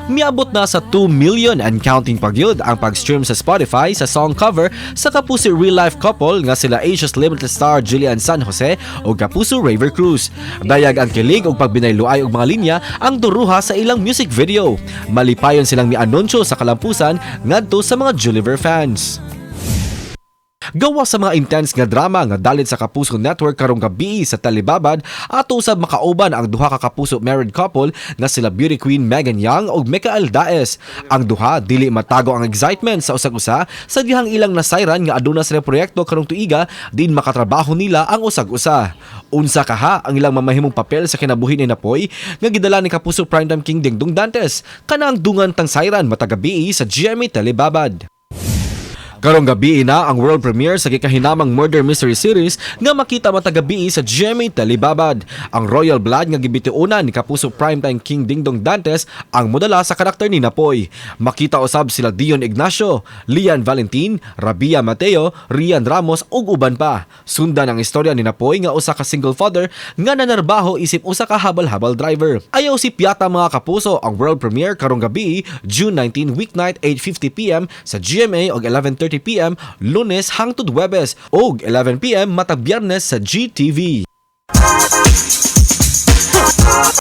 Miabot na sa 2 million and counting pagyud ang pag-stream sa Spotify sa song cover sa Kapuso real life couple nga sila Asia's Limitless star Julian San Jose ug Kapuso Rayver Cruz. Dayag ang kilig ug pagbinayluay og mga linya ang duruha sa ilang music video. Malipayon silang mianunsyo sa kalampusan ngadto sa mga Juliver fans. Gawa sa mga intense nga drama nga dalit sa Kapuso Network karong gabi sa Telebabad, ato usab makauban ang duha ka Kapuso married couple nga sila beauty queen Megan Young ug Mikael Daez. Ang duha, dili matago ang excitement sa usag-usa sa dihang ilang nasayran nga aduna sila proyekto karong tuiga din makatrabaho nila ang usag-usa. Unsa kaha ang ilang mamahimong papel sa kinabuhi ni Napoy nga gidala ni Kapuso Primetime King Dingdong Dantes? Kana ang dungan tang sayran matag gabi sa GMA Telebabad. Karong gabi na ang world premiere sa gikahinamang murder mystery series nga makita matag gabi sa GMA Telebabad. Ang Royal Blood nga gibitiunan ni Kapuso Primetime King Dingdong Dantes ang modala sa karakter ni Napoy. Makita usab sila Dion Ignacio, Lian Valentin, Rabiya Mateo, Rhian Ramos ug uban pa. Sundan ang istorya ni Napoy nga usa ka single father nga nanarbaho isip usa ka habal-habal driver. Ayaw sipyata, mga kapuso, ang world premiere karong gabi, June 19, weeknight, 8:50 p.m. sa GMA og 11:30 p.m. Lunes hangtod Huwebes ug 11 p.m. matag Biyernes sa GTV.